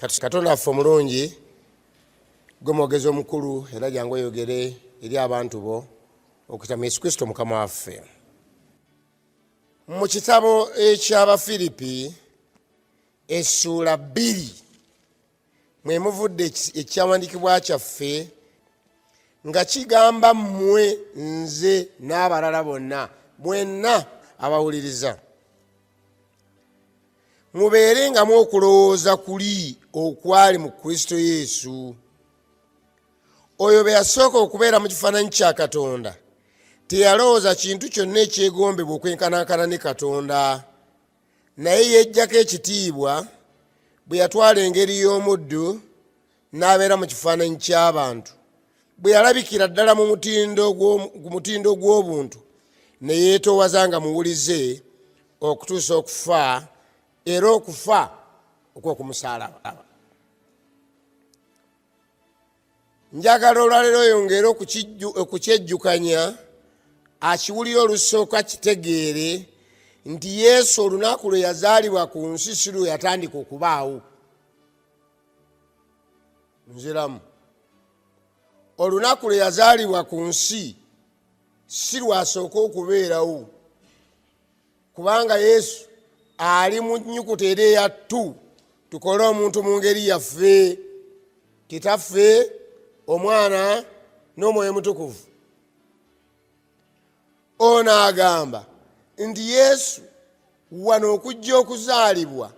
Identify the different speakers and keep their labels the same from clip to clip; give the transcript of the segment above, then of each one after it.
Speaker 1: Katonda waffe omulungi, gwe mwogezi omukulu, era jangu oyogere eri abantu bo okuyita mu Yesu Kristo Mukama waffe. Mu kitabo eky'Abafiripi essuula 2 mwe muvudde ekyawandiikibwa kyaffe nga kigamba mmwe, nze n'abalala bonna mwenna abawuliriza, mubeere nga mwokulowooza kuli okwali mu Kristo Yesu. Oyo bwe yasooka okubeera mu kifaananyi kya Katonda, teyalowooza kintu kyonna ekyegombebwa okwenkanankana ne Katonda, naye yeggyako ekitiibwa bwe yatwala engeri y'omuddu n'abeera mu kifaananyi ky'abantu. Bwe yalabikira ddala mu mutindo gw'obuntu, ne yeetoowaza nga muwulize okutuusa okufa, era okufa okw'okumusaalaba. Njagala olwaleero oyongere okukyejjukanya, akiwulire olusooka kitegeere nti Yesu olunaku lwe yazaalibwa ku nsi si lwe yatandika okubaawo. Nziramu, olunaku lwe yazaalibwa ku nsi si lwasooka okubeerawo, kubanga Yesu ali mu nnyukuta era eya 2, tukole omuntu mu ngeri yaffe, Kitaffe, Omwana n'Omwoyo Mutukuvu. Ono agamba nti Yesu wano okujja okuzaalibwa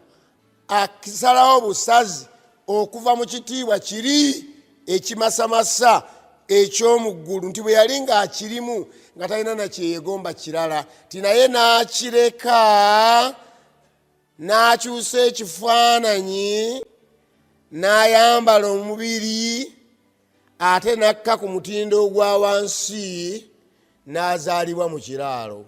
Speaker 1: akisalawo busazi okuva mu kitiibwa kiri ekimasamasa eky'omu ggulu, nti bwe yali ng'akirimu nga talina na kyeyegomba kirala, ti naye n'akireka n'akyusa ekifaananyi n'ayambala omubiri, ate n'akka ku mutindo ogwa wansi n'azaalibwa mu kiraalo.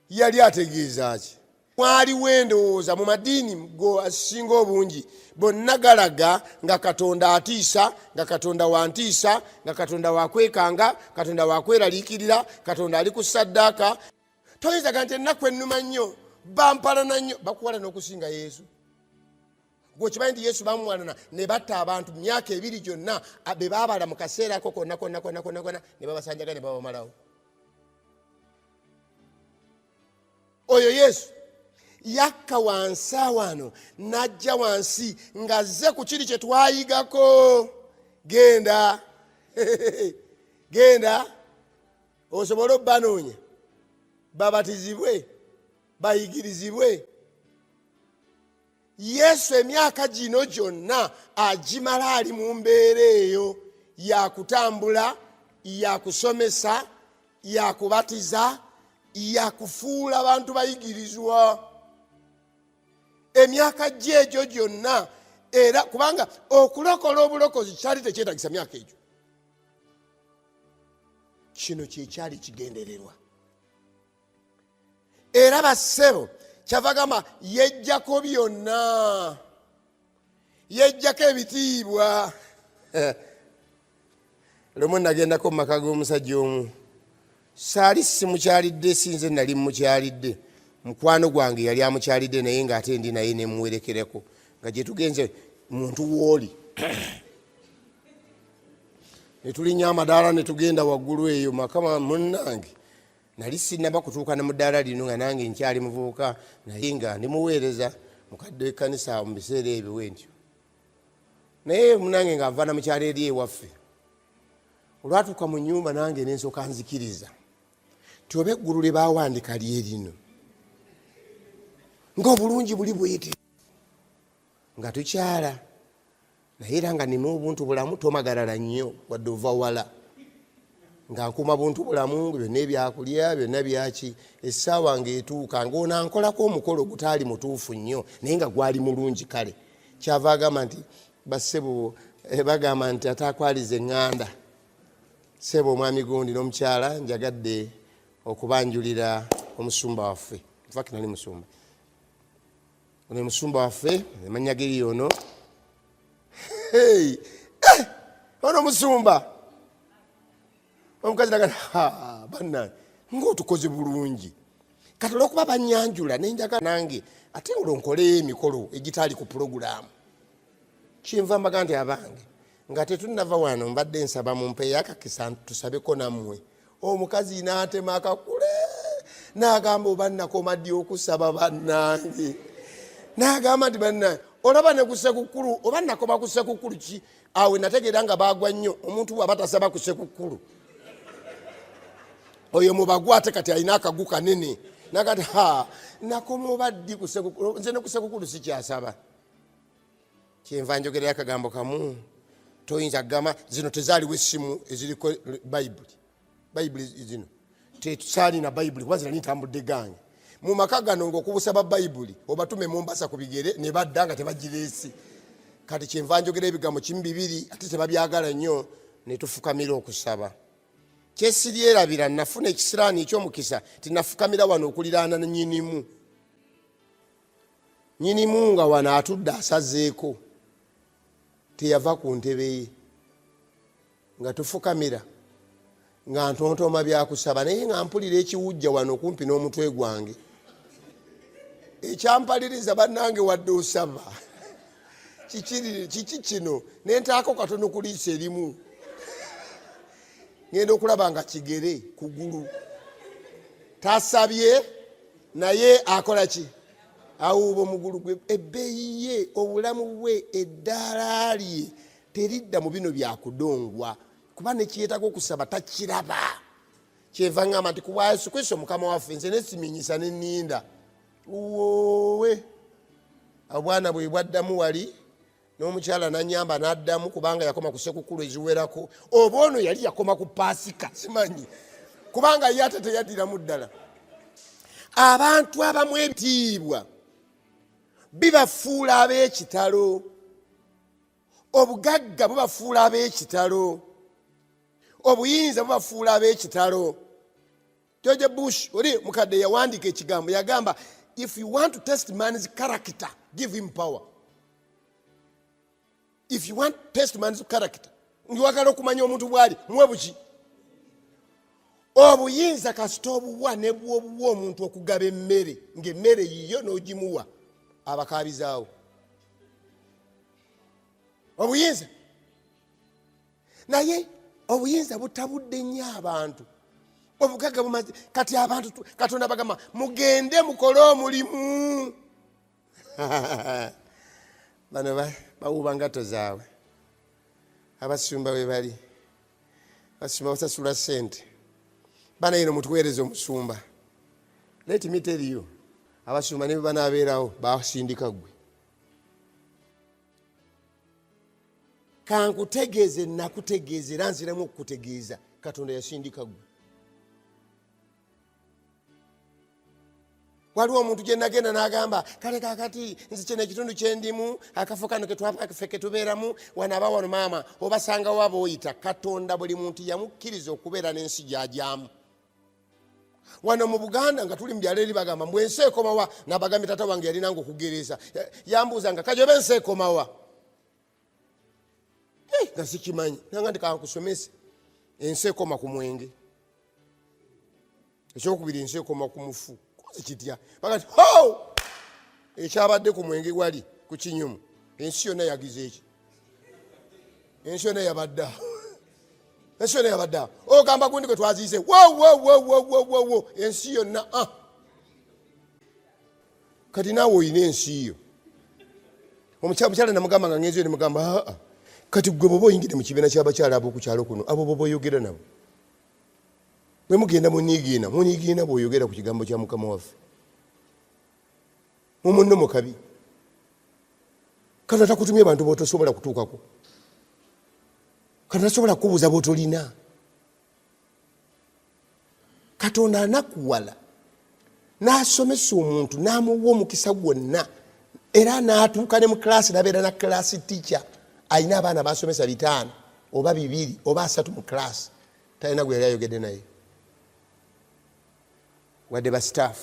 Speaker 1: Yali ategeeza ki? Waliwo endowooza mu madiini go asinga obungi bonna galaga nga Katonda atiisa, nga Katonda wantiisa, nga Katonda wakwekanga, Katonda wakweraliikirira, Katonda ali ku saddaaka. Toyinza ga nti ennaku ennuma nnyo, bampalana nnyo, bakuwala n'okusinga Yesu. Gwe okimanyi nti Yesu bamuwalana ne batta abantu myaka 2 gyonna be baabala mu kaseera ako konna konna konna konna konna, ne babasanjaga ne babamalawo. Oyo Yesu yakka wansi awano n'ajja wansi ng'azze ku kiri kye twayigako. Genda genda osobole obbanoonya, babatizibwe, bayigirizibwe. Yesu emyaka gino gyonna agimala ali mu mbeera eyo yakutambula, yakusomesa, yakubatiza, yakufuula bantu bayigirizwa. Emyaka gye egyo gyonna, era kubanga okulokola obulokozi kyali tekyetagisa myaka egyo, kino kyekyali kigendererwa. Era bassebo kyava gamba yejjako byonna, yejjako ebitiibwa. Lumu nagendako mu maka g'omusajja omu, saali simukyalidde, sinze nali mukyalidde, mukwano gwange yali amukyalidde, naye ng'ate ndi naye nemuwerekereko nga gye tugenze muntu wooli ne tulinnya amadaala ne tugenda waggulu eyo makama. Munnange, nali sinnaba kutuuka ne mu ddaala lino nga nange nkyali muvubuka, naye nga ndi muweereza mukadde w'ekkanisa mu biseera ebyo wentyo, naye munange nga nva na mukyalo eri ewaffe. Olwatuuka mu nnyumba nange nensooka nzikiriza nti oba eggulu lye baawandika lye lino, ng'obulungi buli bwete nga tukyala, naye era nga nina obuntu bulamu, tomagalala nnyo wadde ova wala, nga nkuuma buntu bulamu, byonna ebyakulya byonna byaki. Essaawa ng'etuuka ng'ono ankolako omukolo ogutaali mutuufu nnyo, naye nga gwali mulungi. Kale kyava agamba nti bassebo, bagamba nti ataakwaliza eŋŋanda. Ssebo omwami gundi n'omukyala, njagadde okubanjulira omusumba waffe. Infact nali musumba. Ono musumba waffe, amannya geri ono. Hey! Ono musumba omukazi naga, bannange, ng'otukoze bulungi. Kati olwokuba banyanjula nenjagala nange ate olwo nkoleyo emikolo egitaali ku pulogulaamu, kyenva mbaga nti abange nga tetunava wano mbadde nsaba mumpeeyo akakisa tusabeko nammwe. Omukazi n'atema akakule n'agamba, oba nakoma ddi okusaba bannange? N'agamba nti bannange, olaba ne ku Sekukkulu, oba nakoma ku Sekukkulu ki? Awe nategeera nga baagwa nnyo. Omuntu bw'aba tasaba ku Sekukkulu, oyo mubagwa, ate kati alina akagu kanene. Nakati ha, nakoma oba ddi ku Sekukkulu? Nze ne ku Sekukkulu sikyasaba. Kyenva njogerera akagambo kamu, toyinza kugamba zino tezaaliwo essimu eziriko Bayibuli. Bayibuli zino tesaalina Bayibuli, kuba zinali ntambudde gange mu maka gano ngaokubusaba Bayibuli obatume Mombasa ku bigere ne badda nga tebagireese. Kati kyenva njogera ebigambo kimu bibiri, ate tebabyagala nnyo, ne tufukamira okusaba. Kyesiryerabira, nafuna ekisiraani ekyomukisa, tinafukamira wano okuliraana nyinimu. Nyinimu nga wano atudde asazeeko, teyava ku ntebe ye. Nga tufukamira, nga ntontoma byakusaba, naye nga mpulira ekiwujja wano okumpi n'omutwe gwange ekyampaliriza. Bannange, wadde osaba kiki kino? Nentaako katono ku liiso erimu, ngenda okulaba nga kigere kugulu. Tasabye, naye akola ki? Awuuba omugulu gwe. Ebbeeyi ye, obulamu bwe, eddaala lye teridda mu bino byakudongwa, kuba nekyetaaga okusaba takiraba. Kyeva ŋŋamba nti kubwa Yesu Kristo Mukama waffe, nze nesiminyisa neninda woowe. Obwana bwe bwaddamu wali n'omukyala nanyamba n'addamu, kubanga yakoma ku Sekukulu eziwerako, oba ono yali yakoma ku Paasika simanyi, kubanga ye ate teyaddiramu ddala. Abantu abamu ebitiibwa bibafuula ab'ekitalo, obugagga bubafuula ab'ekitalo, obuyinza bubafuula ab'ekitalo. George Bush oli mukadde yawandiika ekigambo, yagamba, "If you want to test man's character, give him power." If you want to test man's character, ngiwagala okumanya omuntu bwali, muwe buki? Obuyinza. Kasita obuwa ne bwobuwa omuntu okugaba emmere, ng'emmere yiyo n'ogimuwa, abakabizaawo obuyinza. Naye obuyinza butabudde nnyo abantu, obugagga bumaze. Kati abantu Katonda bagamba, mugende mukole omulimu. Bano bawuuba ngato zaabwe. Abasumba bwe bali, abasumba basasula sente. Bana ino mutuweereza omusumba. Let me tell you, abasumba ne bwe banaabeerawo, basindika ggwe. Kankutegeeze, nakutegeeza era nziramu okukutegeeza, Katonda yasindika ggwe. Waliwo omuntu gye nagenda n'agamba, kale kakati nze kino ekitundu kyendimu, akafo kano ketwafe ketubeeramu wano, aba wano maama obasangawo abooyita. Katonda buli muntu yamukkiriza okubeera n'ensi gy'ajamu. Wano mu Buganda nga tuli mu byalo eri, bagamba mbwe ensi ekomawa. Nabagambye, tata wange yalinanga okugereza, yambuuza nga kajoba ensi ekomawa. Nga sikimanyi, nanga nti kankusomese, ensi ekoma ku mwenge. Ekyokubiri, ensi ekoma ku mufu. Kozi kitya? Bagati ho ekyabadde ku mwenge wali ku kinyumu, ensi yonna yagize eki? Ensi yonna yabadde awo, ensi yonna yabadde awo. Ogamba gundi gwe twaziise wowowowowowo, ensi yonna. Ah. Kati naawe olina ensi yo. Omukyala namugamba nga ngenzi, nemugamba, aa, kati gwe bwoba oyingire mu kibiina ky'abakyala ab'okukyalo kuno, abo boba oyogera nabo, bwe mugenda munigiina munigiina, bw'oyogera ku kigambo kya Mukama waffe mumunno mukabi. Katonda takutumye bantu botosobola kutuukako. Katonda tasobola kukubuuza bwotolina. Katonda anakuwala n'asomesa omuntu n'amuwa omukisa gwonna, era n'atuuka ne mu class, nabeera na class teacher, alina abaana basomesa 5 oba 2 oba 3 mu class, talina gwe yali ayogedde naye wadde ba staff.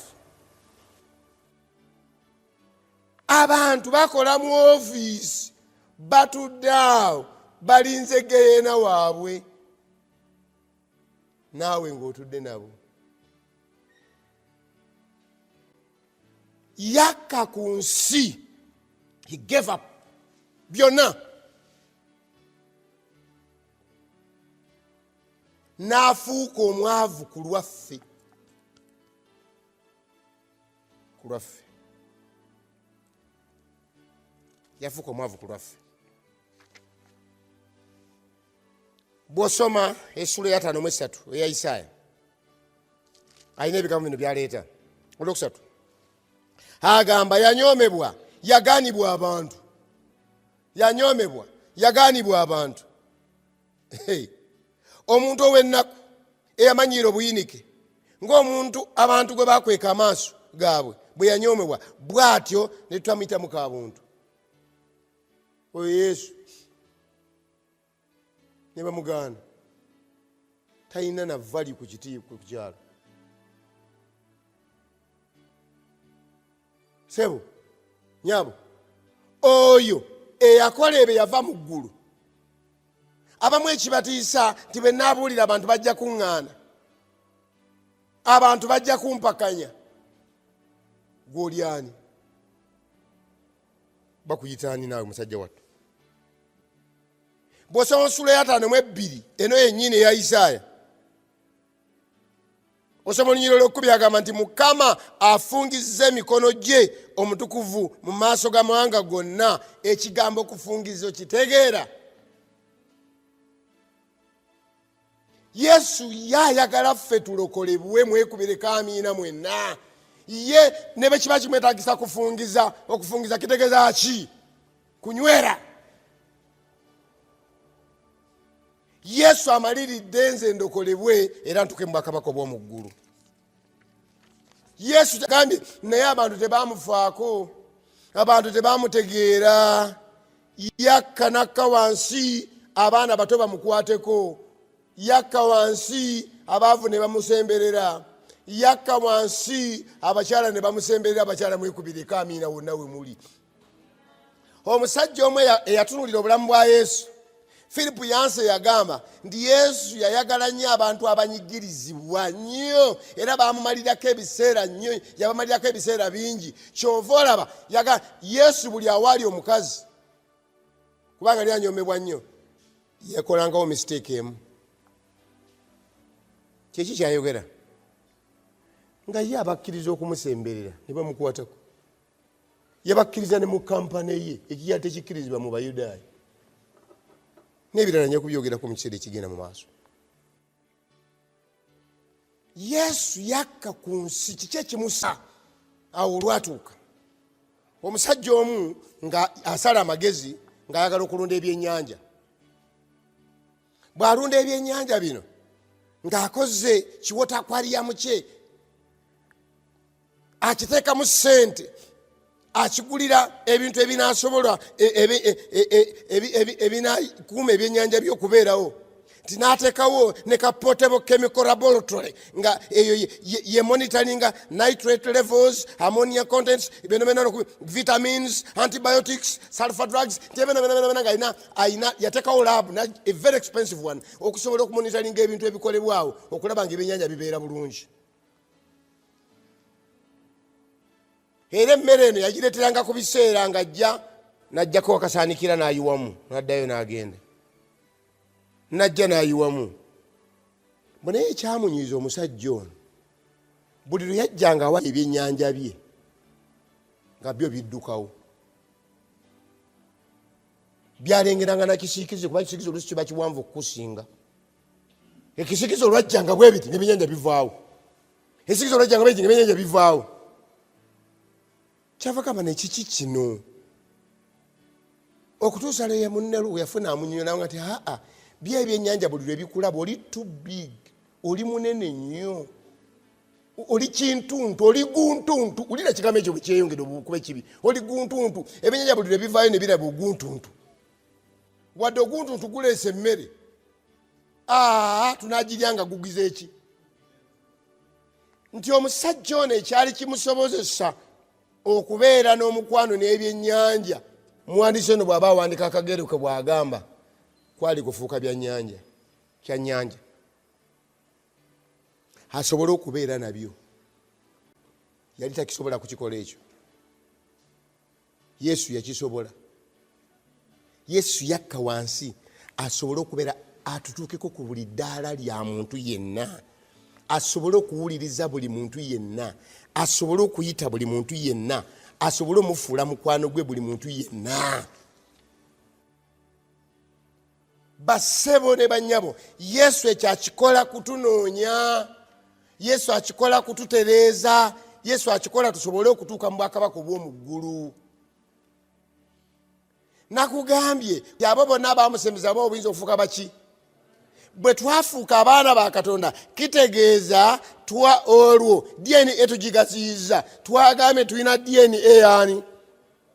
Speaker 1: Abantu bakola mu ofiisi, batudde awo balinze geyeena waabwe, naawe ng'otudde nabo. Yakka ku nsi, he gave up byonna n'afuuka omwavu ku lwaffe, ku lwaffe yafuuka omwavu ku lwaffe. Bw'osoma essuula eyataano mu esatu eya Isaaya, alina ebigambo bino byaleeta. Olwokusatu agamba, yanyoomebwa, yagaanibwa abantu, yanyoomebwa, yagaanibwa abantu, omuntu ow'ennaku eyamanyiira obuyinike, ng'omuntu abantu gwe bakweka amaaso gaabwe. Bwe yanyoomebwa bw'atyo, ne tutamuyita mu kabuntu. Oyo Yesu ne bamugaana, talina na vali ku kiti ku kyalo. Sebo, nyabo, oyo eyakola ebyo yava mu ggulu. Abamu ekibatiisa nti bwe naabuulira abantu bajja kuŋŋaana, abantu bajja kumpakanya. Gw'olyani? Bakuyitaani naawe, musajja wattu? Bw'osoma nsula eyataano mu ebbiri eno yennyini eya Isaaya, osoma olunyiriri olwokkubi, agamba nti Mukama afungizza emikono gye omutukuvu mu maaso g'amawanga gonna. Ekigambo okufungiza okitegeera? Yesu ye ayagala ffe tulokolebwe. Mwekubireko amiina mwenna. Ye ne bwe kiba kimwetagisa kufungiza, okufungiza kitegeeza ki? Kunywera. Yesu amaliridde nze ndokolebwe era ntuke mu bwakabaka obw'omu ggulu. Yesu gambye, naye abantu tebamufaako, abantu tebamutegeera. Yakka nakka wansi abaana bato bamukwateko, yakka wansi abaavu ne bamusemberera, yakka wansi abakyala ne bamusemberera. Abakyala, mwekubireko amiina wonna we muli. Omusajja omu eyatunulira obulamu bwa Yesu, Philip Yancey, yagamba nti Yesu yayagala nnyo abantu abanyigirizibwa nnyo, era bamumalirako ebiseera nnyo, yabamalirako ebiseera bingi. Kyova olaba yaga Yesu buli awaali omukazi, kubanga yali anyomebwa nnyo, yekolangawo mistake emu. Kyeki kyayogera? Nga ye abakkiriza okumusemberera ne bamukwatako, yabakkiriza ne mu kampane ye, ekiyali tekikkirizibwa mu Bayudaaya, n'ebirala nja kubyogerako mu kiseera ekigenda mu maaso. Yesu yakka ku nsi. Kiki ekimusa awo? Olwatuuka omusajja omu nga asala amagezi ng'ayagala okulunda ebyennyanja. Bw'alunda ebyennyanja bino, ng'akoze ki water aquarium kye, akiteekamu ssente, akigulira ebintu ebinasobola ebinakuuma ebyenyanja byokubeerawo, nti n'ateekawo ne ka portable chemical laboratory nga eyo ye monitoringa nitrate levels, ammonia contents, byonna byonna, vitamins, antibiotics, sulfur drugs, nti byonna byonna byonna nga alina alina yateekawo lab, a very expensive one, okusobola okumonitoringa ebintu ebikolebwawo okulaba nga ebyenyanja bibeera bulungi. Era emmere eno yagireeteranga ku biseera, ng'ajja n'ajjako akasaanikira n'ayiwamu, n'addayo n'agenda, n'ajja n'ayiwamu. Bwe naye ekyamunyiiza omusajja ono, buli lwe yajjanga awa ebyennyanja bye nga byo biddukawo, byalengeranga nakisiikize, kuba ekisiikize olusi kiba kiwanvu okukusinga. Ekisiikize olwajjanga bwe biti, nebyenyanja bivaawo. Ekisiikize olwajjanga bwe biti, nebyenyanja bivaawo. Kyava gamba, nekiki kino? Okutuusa lwe munne yafuna amunyonyola nga ti aa, byo ebyennyanja buli lwe bikulaba oli too big, oli munene nnyo, oli kintuntu, oli guntuntu. Ulira ekigambo ekyo bwe kyeyongera okuba ekibi, oli guntuntu. Ebyennyanja buli lwe bivaayo ne biraba oguntuntu, wadde oguntuntu guleesa emmere, aa, tunagirya nga gugize eki? Nti omusajja ono ekyali kimusobozesa okubeera n'omukwano n'ebyennyanja, muwandiisi ono bw'aba awandika akagero ke bw'agamba, kwali kufuuka byannyanja, kyannyanja, asobole okubeera nabyo. Yali takisobola kukikola ekyo. Yesu yakisobola. Yesu yakka wansi asobole okubeera atutuukeko ku buli ddaala lya muntu yenna, asobole okuwuliriza buli muntu yenna, asobole okuyita buli muntu yenna, asobole omufuula mukwano gwe buli muntu yenna. Bassebo ne bannyabo, Yesu ekyo akikola kutunoonya, Yesu akikola kututereeza, Yesu akikola tusobole okutuuka mu bwakabaka obw'omu ggulu. Nakugambye abo bonna abamusembeza bo obuyinza okufuuka baki? Bwe twafuuka abaana ba Katonda kitegeeza twa olwo DNA tugigaziyiza, twagambye tulina DNA yaani?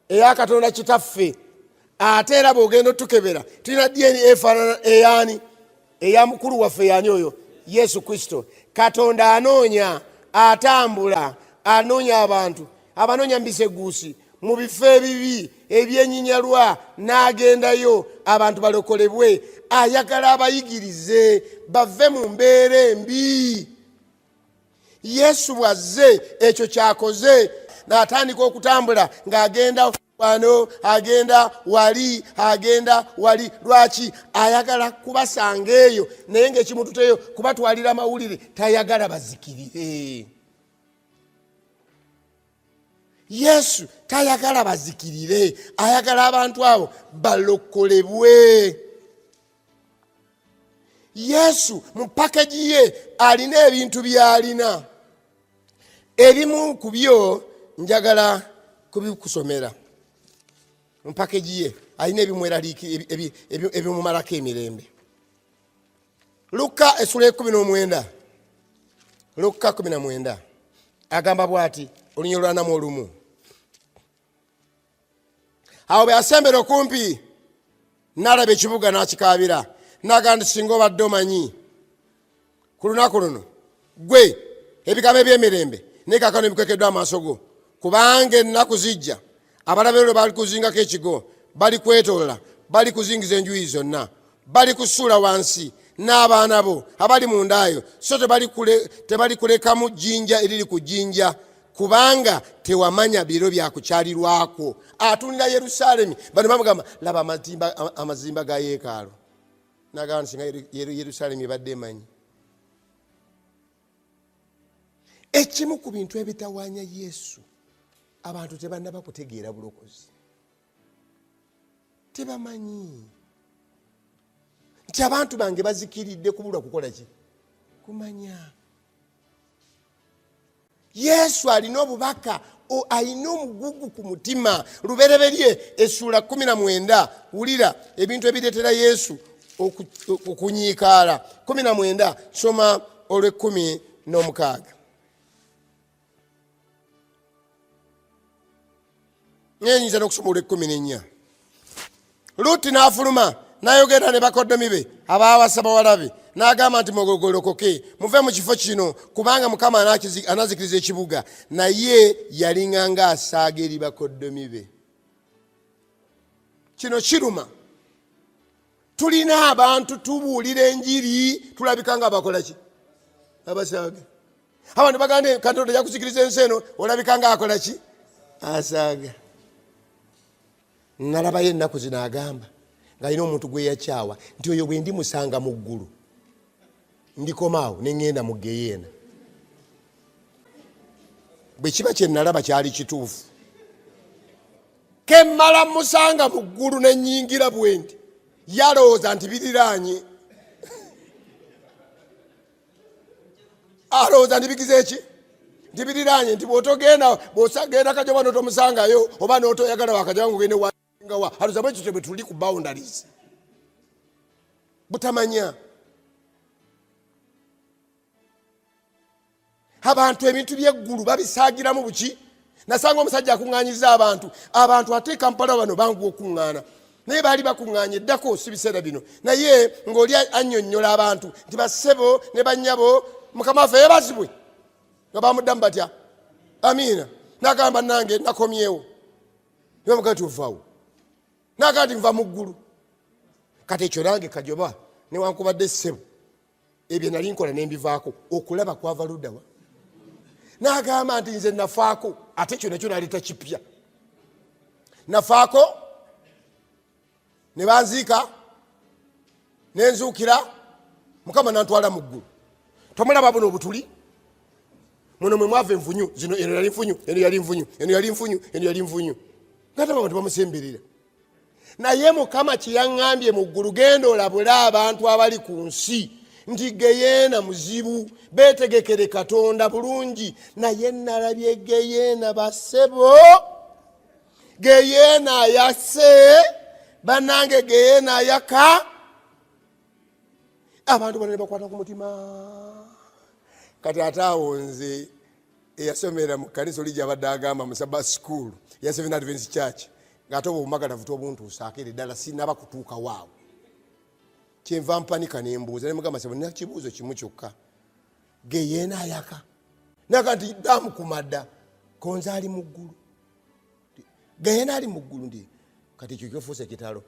Speaker 1: Eya Katonda Kitaffe. Ate era bw'ogenda otukebera tulina DNA efaanana eyaani? Eya mukulu waffe yaani oyo? Yesu Kristo. Katonda anoonya, atambula, anoonya abantu, abanoonya mu biseguusi, mu bifo ebibi ebyenyinyalwa, n'agendayo abantu balokolebwe. Ayagala abayigirize bave mu mbeera embi. Yesu bw'azze ekyo kyakoze, n'atandika okutambula ng'agenda wano, agenda wali, agenda wali. Lwaki? Ayagala kubasanga eyo, naye ng'ekimututeyo kubatwalira amawulire, tayagala bazikirire. Yesu tayagala bazikirire, ayagala abantu abo balokolebwe. Yesu mu pakeji ye alina ebintu by'alina, ebimu ku byo njagala kubikusomera. Mu pakeji ye alina ebimumalako emirembe. Lukka essula 19, Lukka 19 agamba bw'ati, olunya olwanamu olumu. Awo bwe yasembera okumpi n'alaba ekibuga n'akikaabira, n'agamba nti singa obadde omanyi ku lunaku luno gwe ebigambo eby'emirembe, naye kaakano ebikwekeddwa amaaso go. Kubanga ennaku zijja abalabe lwe balikuzingako ekigo, balikwetoola, balikuzingiza enjuyi zonna, balikusuula wansi n'abaana bo abali mu ndaayo, so tebalikulekamu jjinja eriri ku jjinja, kubanga tewamanya biro bya kukyalirwako. Atunira Yerusaalemi, bano bamugamba laba amazimba ga yeekaalu, n'agamba nti singa Yerusaalemi ebadde emanyi. Ekimu ku bintu ebitawaanya Yesu, abantu tebannaba kutegeera bulokozi, tebamanyi nti abantu bange bazikiridde kubulwa kukola ki? Kumanya. Yesu alina obubaka, alina omugugu ku mutima. Lubereberye essuula 19, wulira ebintu ebireetera Yesu okunyiikaala. 19, soma olw'ekkumi n'omukaaga. Naye nyinza n'okusoma olw'ekkumi n'ennya. Lutti n'afuluma n'ayogera ne bakoddomi be abaawasa bawala be, n'agamba nti mugogolokoke muve mu kifo kino, kubanga Mukama anazikiriza ekibuga. Naye yalinga ng'asaaga eri bakoddomi be. Kino kiruma. Tulina abantu tubuulira enjiri, tulabika nga abakola ki? Abasaaga. Abantu bagamba Katonda yakuzikiriza ensi eno, olabika nga akola ki? Asaaga. Nalabayo ennaku zino agamba ng'alina omuntu gwe yakyawa nti oyo bwe ndimusanga mu ggulu ndikomaawo ne ŋŋenda mu geyeena. Bwe kiba kye nalaba kyali kituufu, kemmala musanga mu ggulu ne nnyingira bwe nti yalowooza nti biriraanye, alowooza nti bigize ki? Nti biriraanye, nti bw'otogenda, bw'osagenda kajoba n'otomusangayo, oba n'otoyagala wakajoba ng'ogende wangawa, alowooza bwe kityo bwe tuli ku boundaries. Butamanya. Abantu ebintu by'eggulu babisaagiramu buki? Nasanga omusajja akuŋŋaanyiza abantu, abantu ate Kampala bano bangu okuŋŋaana, naye baali bakuŋŋaanye eddako si biseera bino, naye ng'oli annyonnyola abantu nti bassebo ne bannyabo, Mukama waffe yeebazibwe, nga bamuddamu batya amiina. N'agamba nange nakomyewo, ne bamugamba nti ovaawo, n'agamba nti nva mu ggulu. Kati ekyo nange kajoba newankubadde ssebo ebyo nali nkola nembivaako, okulaba kwava luddawa? N'agamba nti nze nafaako, ate ekyo nakyo naleeta kipya. Nafaako ne banziika, nenzuukira, Mukama nantwala mu ggulu. Tomulaba buno obutuli muno mwe mwava envunyu zino? Eno yali nfunyu, eno yali nfunyu, eno yali nfunyu, eno yali nfunyu, nga taba abantu bamusemberera. Naye Mukama kyeyaŋŋambye mu ggulu, genda olabule abantu abali ku nsi nti geyeena muzibu, beetegekere Katonda bulungi. Naye nalabye geyeena, basebo, geyeena ayase, bannange, geyeena ayaka. Abantu bano ne bakwata ku mutima. Kati ate awo nze eyasomera mu kkanisa oli gyabadde agamba mu Sabbath school ya Seven Adventist Church, ng'ate obwo obumagalavu tobuntuusaako, ere ddala sinaba kutuukawo awo. Kyenva mpanika nembuuza, nemugamba, sebo, nina kibuuzo kimu kyokka, geyeena ayaka? Naga nti damukumadda konze ali mu ggulu, geyeena ali mu ggulu. Ndi kati ekyo kyofuusa ekitalo.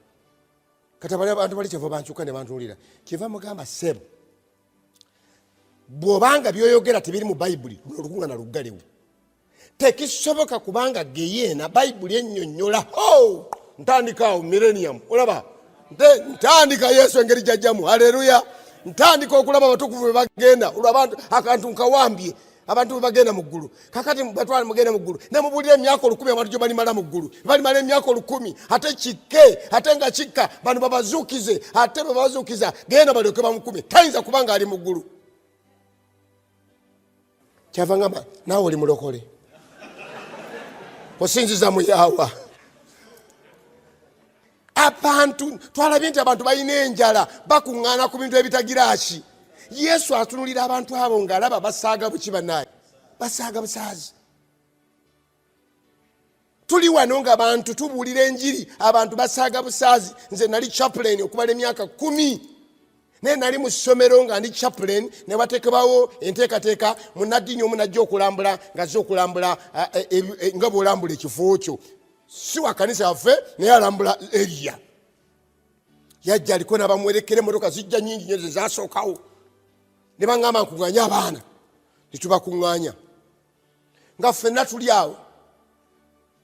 Speaker 1: Kati abantu bali kyeva bankyuka ne bantunulira. Kyeva mugamba, sebo, bw'obanga byoyogera tebiri mu Bayibuli, luno olukuŋŋana luggalewo, tekisoboka, kubanga geyeena Bayibuli ennyonnyola. Ho ntandika awo millennium, olaba ntandika Yesu engeri gyajjamu, haleluya, ntandika okulaba abatukuvu bwe bagenda. Olwo abantu akantu nkawambye, abantu bwe bagenda mu ggulu. Kakati batwala mugenda mu ggulu, nemubulira emyaka 1000 abantu gye balimala mu ggulu. Balimala emyaka 1000, ate kikke, ate nga kikka bano babazuukize, ate bwe babazuukiza genda balyoke bamukume. Tayinza kubanga ali mu ggulu. Kyava ngamba, naawe oli mulokole, osinziza muyaawa. Abantu twalabye nti abantu balina enjala, bakuŋŋaana ku bintu ebitagira ki. Yesu atunulira abantu abo ng'alaba basaaga buki, banaye, basaaga busaazi. Tuli wano nga bantu tubuulira enjiri, abantu basaaga busaazi. Nze nali chaplain okumala emyaka 10, naye nali mu ssomero nga ndi chaplain, ne batekebawo enteekateeka, munaddiini omu najja okulambula, ng'azze okulambula nga bw'olambula ekifo kyo, si wa kanisa yaffe, naye alambula area. Yajja aliko n'abamuwerekera, emotoka zijja nyingi nyo zezasookawo, ne baŋŋamba nkuŋŋanye abaana. Netubakuŋŋaanya nga ffenna tuli awo.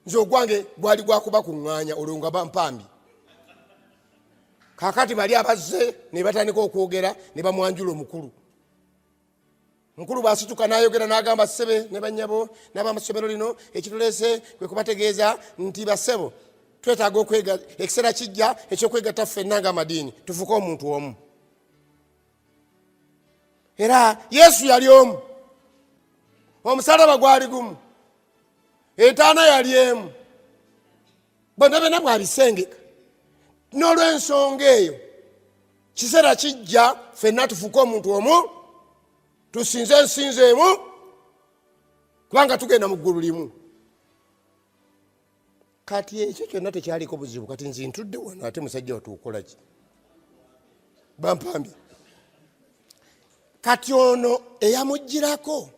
Speaker 1: Nze ogwange gwali gwakubakuŋŋaanya, olwo nga bampambi. Kakati bali abazze ne batandika okwogera, ne bamwanjula omukulu. Mukulu bwasituka n'ayogera n'agamba, ssebe ne bannyabo n'abamasomero lino, ekituleese kwe kubategeeza nti bassebo, twetaaga okwega, ekiseera kijja ekyokwegatta ffenna ng'amadiini, tufuke omuntu omu. Era Yesu yali omu, omusalaba gwali gumu, entaana yali emu, bonna byonna bwabisengeka. N'olw'ensonga eyo, kiseera kijja ffenna tufuke omuntu omu, tusinze ensinza emu, kubanga tugenda mu ggulu limu. Kati ekyo kyonna tekyaliko buzibu. Kati nze ntudde wano, ate musajja watuukola ki? Bampambye. Kati ono eyamugirako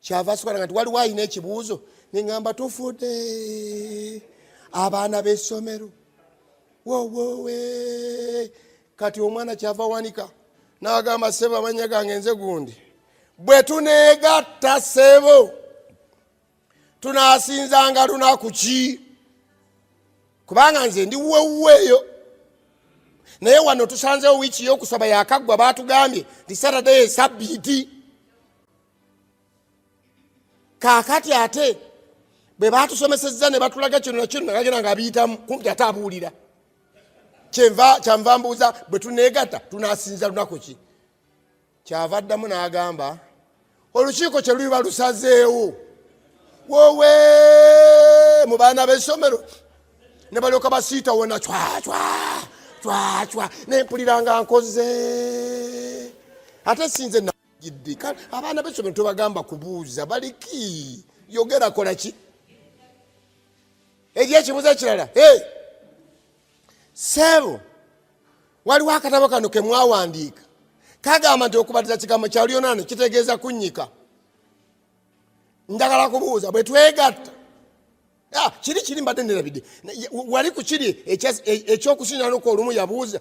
Speaker 1: kyava asukala nti waliwo alina ekibuuzo, neŋŋamba tufudde abaana b'essomero, wowowe. Kati omwana kyava wanika n'agamba, sebo, amannya gange nze gundi, bwe tuneegatta, sebo, tunaasinzanga lunaku ki? Kubanga nze ndi wuwewuweeyo, naye wano tusanzewo wiiki y'okusaba yakaggwa, baatugambye nti Saturday esabbiiti. Kaakati ate bwe batusomesezza ne batulaga kino nakino, nagagenda nga abiyitamu kumpi, ate abuulira. Kyanva mbuuza, bwe tuneegatta tunasinza lunaku ki? Kyava addamu n'agamba, olukiiko kye luliba lusazeewo. Wowe, mu baana b'essomero ne balyoka basiita wona cwacwa cwacwa, nempulira nga nkoze. Ate sinze nagidde. Abaana b'essomero tobagamba kubuuza, baliki yogera, kola ki? Eri ekibuuzo ekirala, seebo, waliwo akatabo kano ke mwawandiika, kagamba nti okubatiza kigambo kya Luyonaani kitegeeza kunnyika. Njagala kubuuza, bwe twegatta, kiri kiri mbadde nerabidde wali ku kiri ekyokusinza luku olumu yabuuza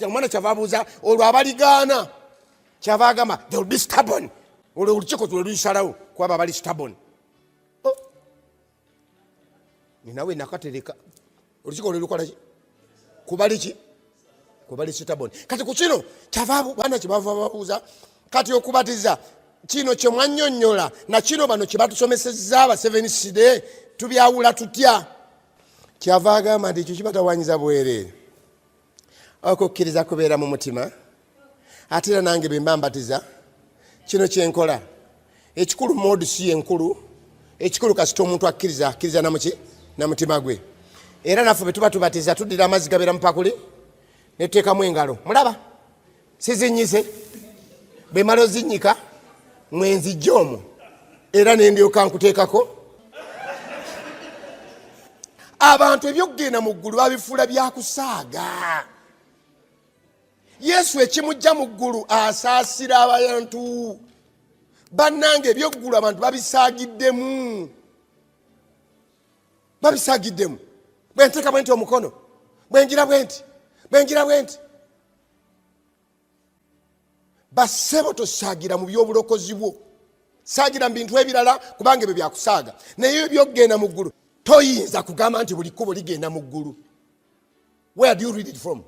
Speaker 1: omwana, kyava abuuza olwo abaligaana, kyava agamba they will be stubborn. Olwo olukiiko lwe lulisalawo kwaba abali stubborn. Oh. Ninawe nakatereka olukiiko lwelukolaki kubaliki kubali sitaboni. Kati ku kino kyava baana kyebava babuuza kati okubatiza kino kyemwanyonyola na kino bano kyebatusomesezza aba seveniside tubyawula tutya? Kyava agamba nti ekyo kibatawanyiza bwereere. Okukkiriza kubeera mu mutima, ate era nange bwe mba mbatiza kino kyenkola ekikulu mode si yenkulu, ekikulu kasita omuntu akkiriza, akkiriza namuki na mutima gwe. Era naffe bwe tuba tubatiza tuddira amazzi gabeera mu pakuli ne tuteekamu engalo, mulaba sizinyize, bwe mala ozinnyika mwenzijja omwo era nendyoka nkuteekako. Abantu ebyokugenda mu ggulu babifuula byakusaaga. Yesu ekimujja mu ggulu asaasira abantu. Bannange ebyoggulu abantu babisaagiddemu, babisaagiddemu. Bwe nteeka bwe nti omukono, bwe ngira bwe nti, bwe ngira bwe nti, bassebo tosaagira mu by'obulokozi bwo, saagira mu bintu ebirala kubanga ebyo byakusaaga. Naye ebyokugenda mu ggulu toyinza kugamba nti buli kkubo ligenda mu ggulu. Where do you read it from?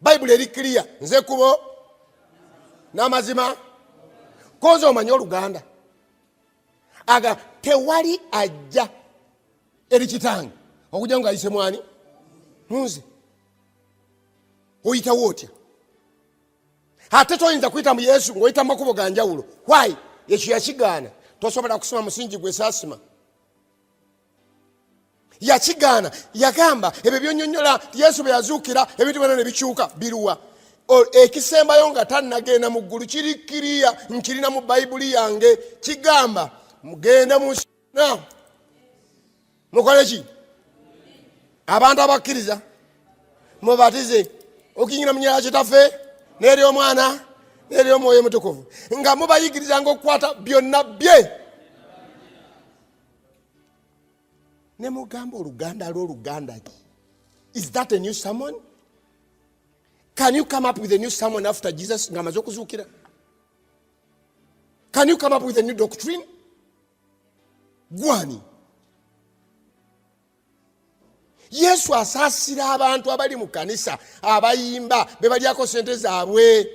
Speaker 1: Bayibuli eri clear, nze kkubo n'amazima. Koza omanye oluganda aga tewali ajja eri kitange okujja nga ayise mwani munze. Oyitawo otya? Ate toyinza kuyita mu Yesu ng'oyita mu makubo ga njawulo. Why? Ekyo yakigaana. Tosobola kusima musingi gwe saasima. Yakigaana, yagamba ebyo byonyonyola Yesu bwe yazuukira ebintu byonna ne bikyuka biruwa. Ekisembayo nga tannagenda mu ggulu kiri kiriya, nkirina mu Bayibuli yange, kigamba mugende mu nsi yonna mukole ki? Abantu abakkiriza mubatize okuyingira mu nyala kitaffe n'eri omwana n'eri omwoyo omutukuvu, nga mubayigirizanga okukwata byonna bye. Ne mugamba oluganda lw'oluganda ki? Is that a new sermon? Can you come up with a new sermon after Jesus ng'amaze okuzuukira? Can you come up with a new doctrine? Gwani? Yesu asaasira abantu abali mu kanisa abayimba be balyako sente zaabwe.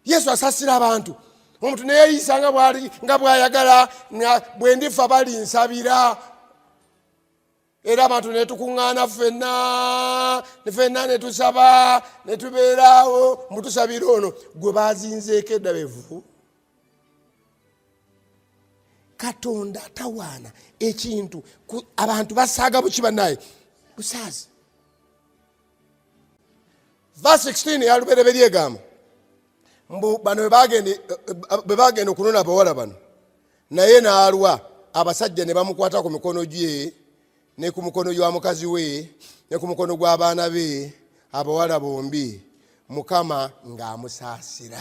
Speaker 1: Yesu asaasira abantu omuntu neyeyisa nga bwali nga bwayagala, bwe ndifa balinsabira. Era abantu netukuŋŋaana ffenna ffenna netusaba netubeeraawo mutusabira ono gwe bazinzeeko edda bevu. Katonda tawaana ekintu, abantu basaaga buki bannaye busaazi. Verse 16 ya Lubereberye egamba mbu bano bwe bagenda okunona abawala bano, naye n'alwa, abasajja ne bamukwata ku mikono gye ne ku mukono gwa mukazi we ne ku mukono gw'abaana be abawala bombi, Mukama ng'amusaasira.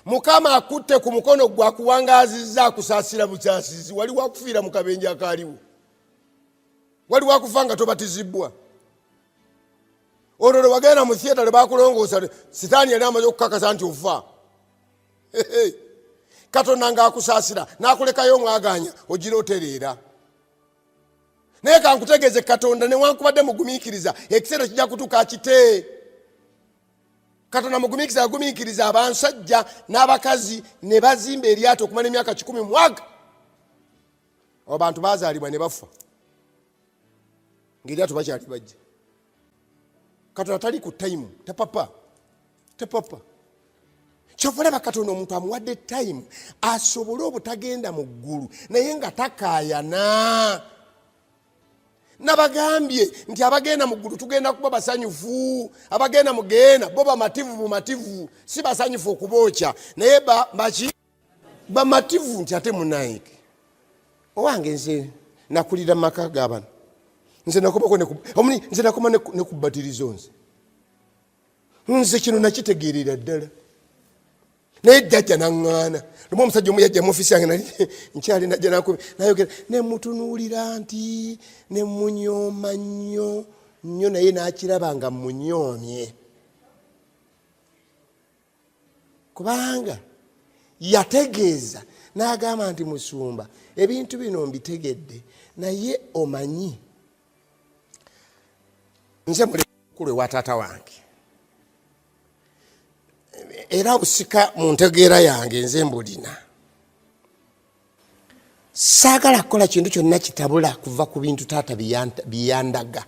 Speaker 1: Mukama akutte ku mukono gwe akuwangaazizza, akusaasira busaasizi. Wali wakufiira mu kabenje akaaliwo, wali wakufa nga tobatizibbwa. Olwo lwe wagenda mu theatre lwe bakulongoosa, Sitaani yali amaze okukakasa nti ofa. Katonda ng'akusaasira n'akulekayo omwaganya ogira otereera. Naye kankutegeeze, Katonda newankubadde mugumiikiriza, ekiseera kijja kutuuka akite. Katonda mugumiikiriza, agumiikiriza abansajja n'abakazi ne bazimba eryato okumala emyaka kikumi mwaga. Abantu bazaalibwa ne bafa ng'eryato bakyali bajja. Katonda tali ku tayimu, tapapa, tapapa. Kyova olaba Katonda omuntu amuwadde tayimu asobole obutagenda mu ggulu naye nga takaayana. Nabagambye nti abagenda mu ggulu tugenda kuba basanyufu, abagenda mu geena bo bamativu bumativu, si basanyufu okubookya, naye baki bamativu nti ate munange owange nze nakulira mu maka ga bano, nze nakomako nze nakoma ne ku batirizo, nze kino nakitegeerera ddala. Naye jjajja naŋŋaana. Lumu omusajja omu yajja mu ofiisi yange, nali nkyali najja nakubi nayogera ne mutunuulira nti ne munyooma nnyo nnyo, naye n'akiraba nga munyoomye, kubanga yategeeza N'agamba nti, Musumba, ebintu bino mbitegedde, naye omanyi nze mukulu ewa taata wange, era busika mu ntegeera yange nze mbulina. Saagala kukola kintu kyonna kitabula kuva ku bintu taata byeyandaga.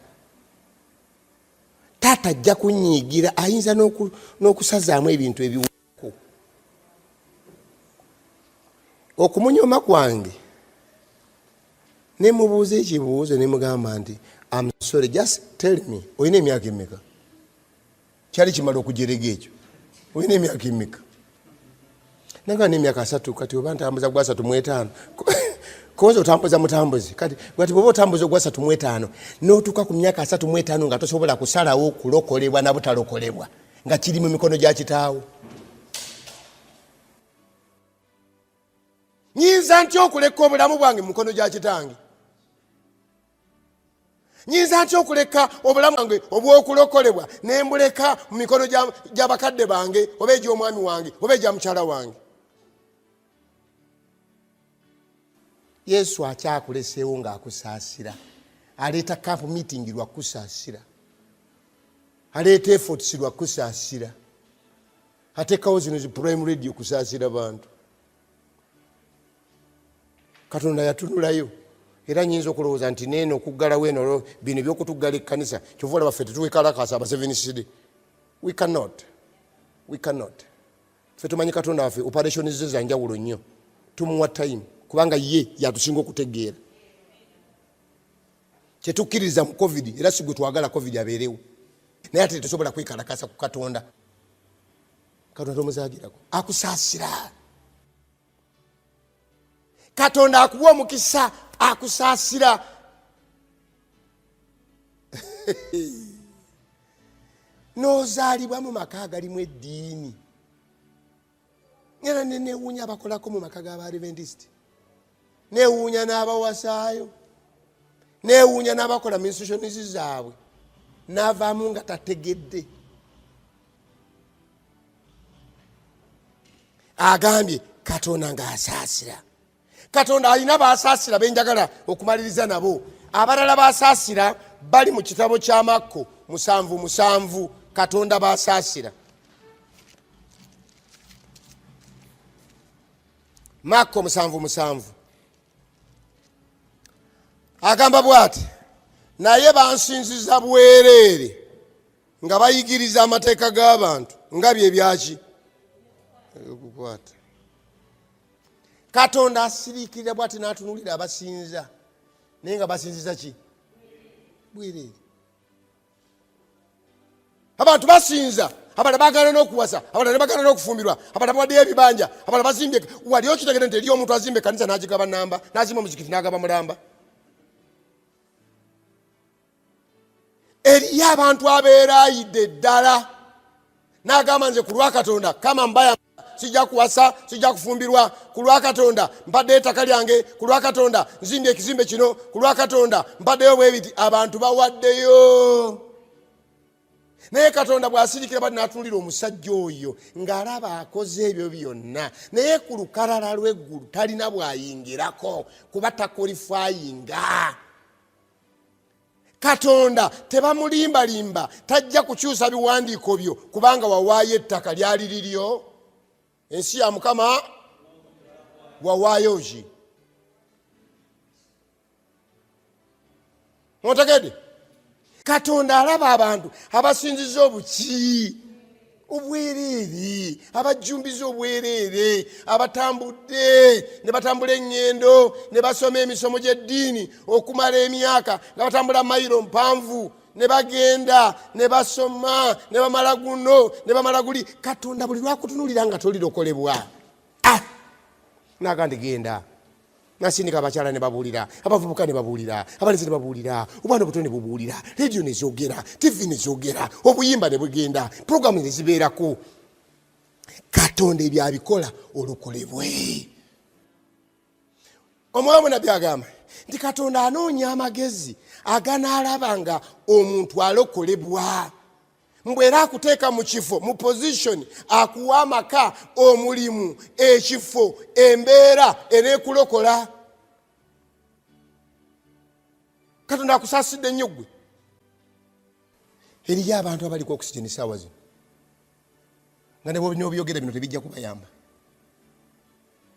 Speaker 1: Taata ajja kunyiigira, ayinza n'okusazaamu ebintu ebiwako. Okumunyoma kwange nemubuuza ekibuuzo, nemugamba nti, "Am sorry, just tell me, olina emyaka emeka?" Kyali kimala okujerega ekyo. "Olina emyaka emeka?" Naga n'emyaka 30. Kati oba ntambuza gwa 35, koza otambuza mutambuzi. Kati kati bwoba otambuza ogwa 35 n'otuuka ku myaka 35 nga tosobola kusalawo kulokolebwa na butalokolebwa, nga kiri mu mikono gya kitaawo, nyinza ntya okuleka obulamu bwange mu mikono gya kitange? Nyinza ntya okuleka obulamu bwange obw'okulokolebwa nembuleka mu mikono gy'abakadde bange, oba egy'omwami wange, oba egya mukyala wange? Yesu akyakuleseewo ng'akusaasira. Aleeta camp meeting lwakusaasira, aleeta efforts lwakusaasira, ateekawo zino zi Prime Radio kusaasira bantu. Katonda yatunulayo, era nyinza okulowooza nti neeno okuggalawo eno, bino ebyokutuggala ekkanisa, kyova olaba ffe tetuwekalakasa aba Seventh. We cannot, we cannot. Ffe tumanyi Katonda waffe, operation ze zanjawulo nnyo. Tumuwa time kubanga ye yatusinga okutegeera. Kyetukkiririza mu COVID, era si gwe twagala COVID abeerewo, naye ate tetusobola kwekalakasa ku Katonda. Katonda tomuzagirako, akusaasira. Katonda akuwa omukisa, akusaasira. N'ozaalibwa mu maka agalimu eddiini, era nenewuunya abakolako mu maka g'Abaadventist, newuunya n'abawasaayo, newuunya n'abakola mu institutions zaabwe, n'avaamu nga tategedde. Agambye Katonda ng'asaasira. Katonda alina basaasira benjagala okumaliriza nabo. Abalala basaasira bali mu kitabo kya Makko 7:7. Katonda basaasira, Makko 7:7 agamba bwati: "Naye bansinziza bwereere nga bayigiriza amateeka g'abantu nga bye byaki okukwata." Katonda asiriikirira bwati n'atunulira abasinza, naye nga basinziza ki? Bwereere. Abantu basinza, abalala bagana n'okuwasa, abalala ne bagana n'okufumbirwa, abalala bawaddeyo ebibanja, abalala bazimbye. Wali okitegere nti eri omuntu azimba ekkanisa n'agigaba namba, n'azimba omuzikiti n'agaba mulamba? Eriyo abantu abeerayidde ddala n'agamba, "Nze ku lwa Katonda kama mbaya sijja kuwasa, sijja kufumbirwa. Ku lwa Katonda mpaddeyo ettaka lyange, ku lwa Katonda nzimbye ekizimbe kino, ku lwa Katonda mpaddeyo bwebiti." Abantu bawaddeyo, naye Katonda bw'asirikira bati n'atunulira omusajja oyo ng'alaba akoze ebyo byonna, naye ku lukalala lw'eggulu talina bw'ayingirako kuba taqualifyinga. Katonda tebamulimbalimba, tajja kukyusa biwandiiko byo kubanga wawaayo ettaka lyali liryo. Ensi ya Mukama, wawaayo ki? Otegedde? Katonda alaba abantu abasinziza obuki obwereere, abajjumbiza obwereere, abatambudde ne batambula eŋŋendo ne basoma emisomo gy'eddiini okumala emyaka nga batambula mayiro mpanvu, ne bagenda ne basoma ne bamala guno ne bamala guli. Katonda buli lwakutunulira nga tolirokolebwa, ah! Naga ndi genda nasindika abakyala ne babuulira, abavubuka ne babuulira, abalenzi ne babuulira, obwana obuto ne bubuulira, rediyo ne zogera, TV ne zogera, obuyimba ne bugenda, puroguramu ne zibeerako. Katonda ebyo abikola olokolebwe. Omwoyo munabbi agamba nti Katonda anoonya amagezi aganaalaba nga omuntu alokolebwa. Mbu era akuteeka mu kifo, mu position, akuwa amaka, omulimu, ekifo, embeera eneekulokola. Katonda akusaasidde nnyo ggwe. Eriyo abantu abaliko oxygen saawa zino nga nebwobyogera bino tebijja kubayamba,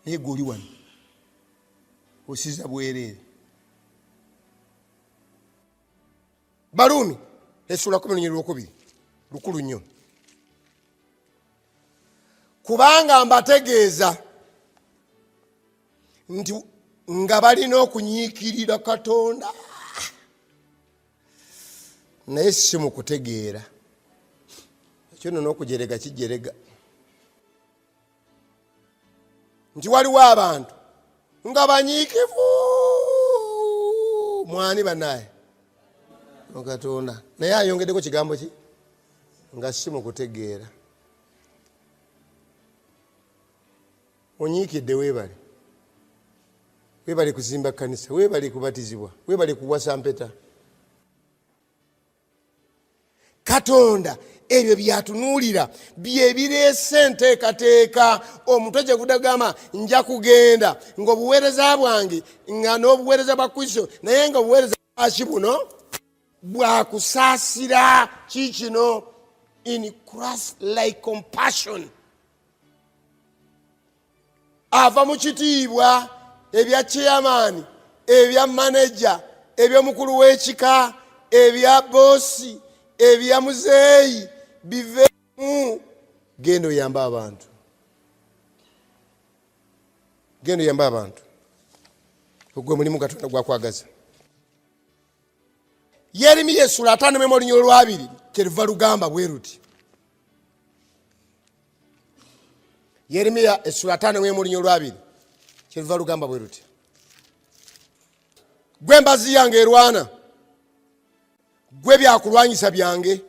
Speaker 1: naye gwe oli wano osiza bwereere. Baruumi essuula 12 lukulu nnyo. Kubanga mbategeeza nti nga balina okunyiikirira Katonda, naye si mu kutegeera. Ekyo nno n'okujerega kijerega nti waliwo abantu nga banyiikivu mwani banaye Katonda, naye ayongeddeko kigambo ki nga si mu kutegeera. Onyiikidde, weebale, weebale kuzimba kkanisa, weebale kubatizibwa, weebale kuwasa mpeta. Katonda ebyo byatunuulira byebireese enteekateeka. Omutwe gye gudagamba nja kugenda ng'obuweereza bwange nga n'obuweereza bwa Kristo, naye nga obuweereza bwaki buno bwakusaasira kikino in Christ like compassion. Ava mu kitiibwa ebya chairman, ebya manager, eby'omukulu w'ekika, ebya boosi, ebya muzeeyi, biveemu. Genda oyambe abantu, genda oyambe abantu. Ogwo mulimu Katonda gwakwagaza. Yeremiya essula 51 olunyolo lwabiri kyeruva lugamba bwe ruti. Yeremiya essula 51 olunyolo lwabiri kyeruva lugamba bwe ruti: gwe mbazi yange erwana, gwe byakulwanyisa byange,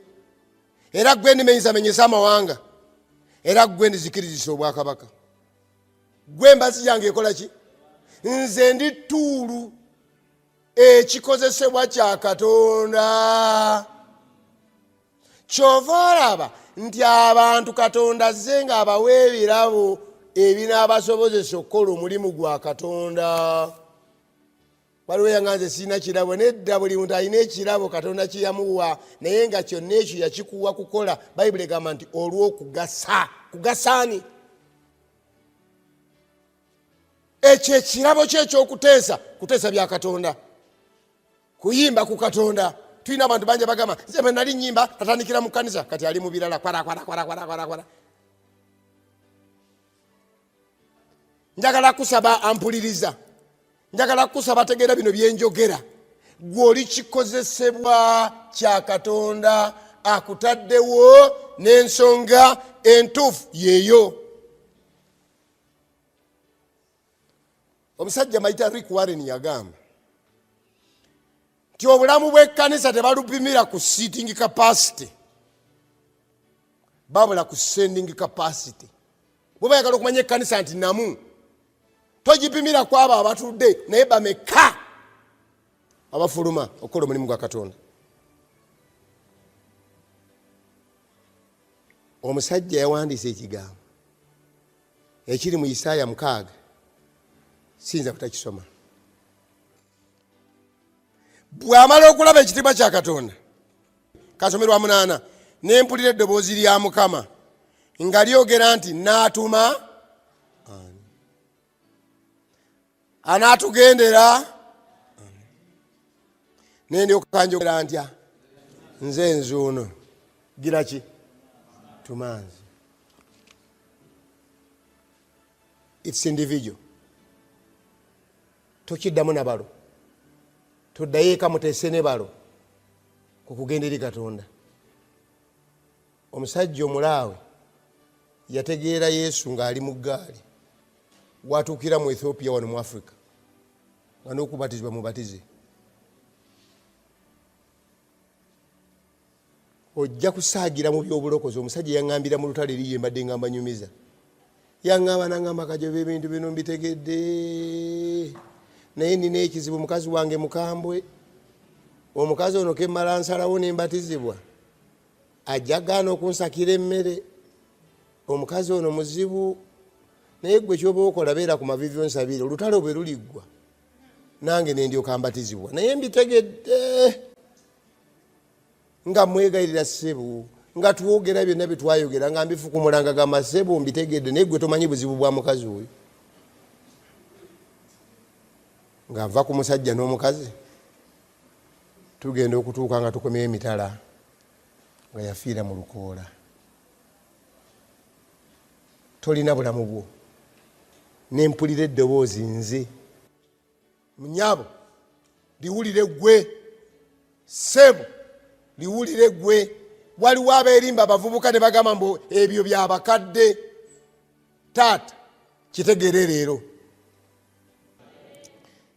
Speaker 1: era gwe ndimenyesamenyesa amawanga, era gwe ndizikirizisa obwakabaka. Gwe mbazi yange ekola ki? Nze ndi ttuulu ekikozesebwa kya Katonda. Kyova olaba nti abantu Katonda azze nga abawa ebirabo ebinaabasobozesa okukola omulimu gwa Katonda. Waliwo yanga nze sirina kirabo. Nedda, buli muntu alina ekirabo Katonda kyeyamuwa, naye nga kyonna ekyo yakikuwa kukola. Bayibuli egamba nti olw'okugasa. Kugasaani? Ekyo ekirabo kye ekyokuteesa, kuteesa bya Katonda, kuyimba ku Katonda. Tulina abantu bangi abagamba nze bwe nali nyimba tatandikira mu kkanisa, kati ali mu birala. Kwara kwara kwara kwara kwara kwara. Njagala kusaba ampuliriza, njagala kusaba tegeera bino byenjogera. Gwe oli kikozesebwa kya Katonda, akutaddewo n'ensonga entuufu yeeyo. Omusajja mayita Rick Warren yagamba nti obulamu bw'ekkanisa tebalupimira ku seating capacity, babula ku sending capacity. Bwe bayagala okumanya ekkanisa nti namu, togipimira ku abo abatudde, naye bameka abafuluma okukola omulimu gwa Katonda. Omusajja yawandiisa ekigambo ekiri mu Isaaya 6, siyinza kutakisoma. Bw'amala okulaba ekitiibwa kya Katonda, kasomerwa 8, nempulira eddoboozi lya Mukama nga lyogera nti naatuma ani anaatugendera? Nendyoka njogera ntya? Nze nzuuno, gira ki tumanzi. It's individual. Tokiddamu nabalo, toddayo eka muteese ne balo ku kugenda eri Katonda. Omusajja omulaawe yategeera Yesu ng'ali mu ggaali, watuukira mu Ethiopia wano mu Africa, nga n'okubatizibwa mubatize. Ojja kusaagira mu by'obulokozi. Omusajja yaŋŋambira mu lutalo eri yembadde nga mbanyumiza, yaŋŋamba naŋŋamba, Kajoba, ebintu bino mbitegedde, naye nina ekizibu, mukazi wange mukambwe. Omukazi ono kemmala nsalawo nembatizibwa. Ajja gaana okunsakira emmere. Omukazi ono muzibu, naye ggwe kyoba okola beera ku mavivi onsabire, olutalo bwe luliggwa nange nendyoka mbatizibwa. Naye mbitegedde nga mwegayirira ssebo, nga twogera byonna bye twayogera, nga mbifukumula nga gamba ssebo mbitegedde, naye ggwe tomanyi buzibu bwa mukazi oyo. Nga nva ku musajja n'omukazi, tugenda okutuuka nga tukomyeyo emitala, nga yafiira mu lukoola. Tolina bulamu bwo. Nempulira eddoboozi nze, munyabo liwulire ggwe, ssebo liwulire ggwe. Waliwo abeerimba abavubuka ne bagamba mbu ebyo byabakadde. Taata kitegeere leero,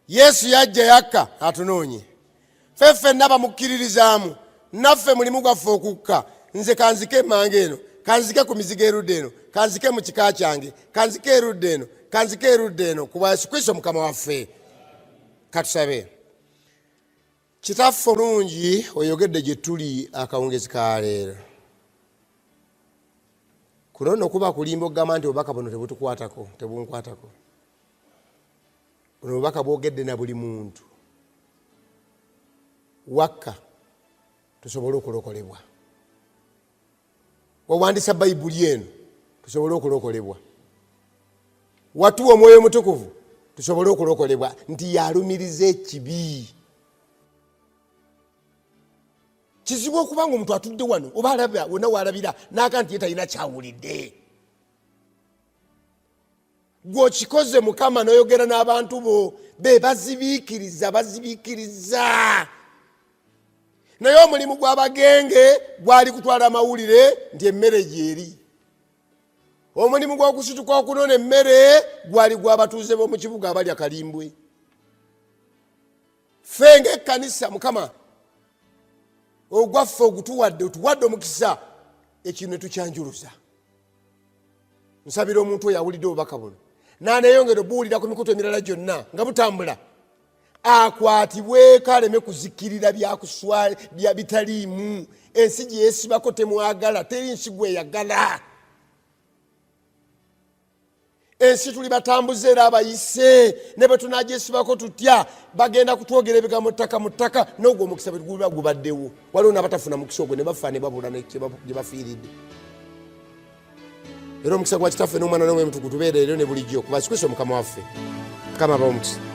Speaker 1: Yesu yajja yakka atunoonye ffe ffenna bamukkiririzaamu, naffe mulimu gwaffe okukka. Nze kanzike emmanga eno, kanzike ku mizigo erudda eno, kanzike mu kika kyange, kanzike erudda eno, kanzike erudda eno, ku bwa Yesu Kristo Mukama waffe. Katusabe. Kitaffe olungi, oyogedde gye tuli akawungezi ka leero. Kuno nno kuba kulimba okugamba nti obubaka buno tebutukwatako, tebunkwatako. Buno obubaka bwogedde na buli muntu. Wakka tusobole okulokolebwa. Wawandisa Bayibuli eno tusobole okulokolebwa. Watuwa Omwoyo Omutukuvu tusobole okulokolebwa, nti yalumiriza ekibi. Kizibu okuba nga omuntu atudde wano oba alaba wonna walabira n'aga nti ye talina kyawulidde. Gwe okikoze Mukama, n'oyogera n'abantu bo be bazibiikiriza, bazibiikiriza. Naye omulimu gw'abagenge gwali kutwala amawulire nti emmere gyeri. Omulimu gw'okusituka okunona emmere gwali gw'abatuuze b'omu kibuga abalya kalimbwe. Ffe ng'ekkanisa, Mukama, ogwaffe ogutuwadde, otuwadde omukisa, ekintu ne tukyanjuluza. Nsabira omuntu oyo awulidde obubaka buno n'aneeyongera obuwulira ku mikutu emirala gyonna nga butambula, akwatibweko aleme kuzikirira byakuswa bya bitaliimu. Ensi gye yeesibako temwagala, teri nsi gweyagala. Ensi tuli batambuze era abayise, ne bwe tunagyesibako tutya bagenda kutwogera ebigambo ttaka mu ttaka, n'ogwo omukisa bwe guba gubaddewo. Waliwo n'abatafuna mukisa ogwo ne bafa ne babula gye bafiiridde. Era omukisa gwa Kitaffe n'Omwana n'Omwoyo Mutukuvu tubeere leero ne bulijjo, kuba Yesu Kristo Mukama waffe. Mukama abawe omukisa.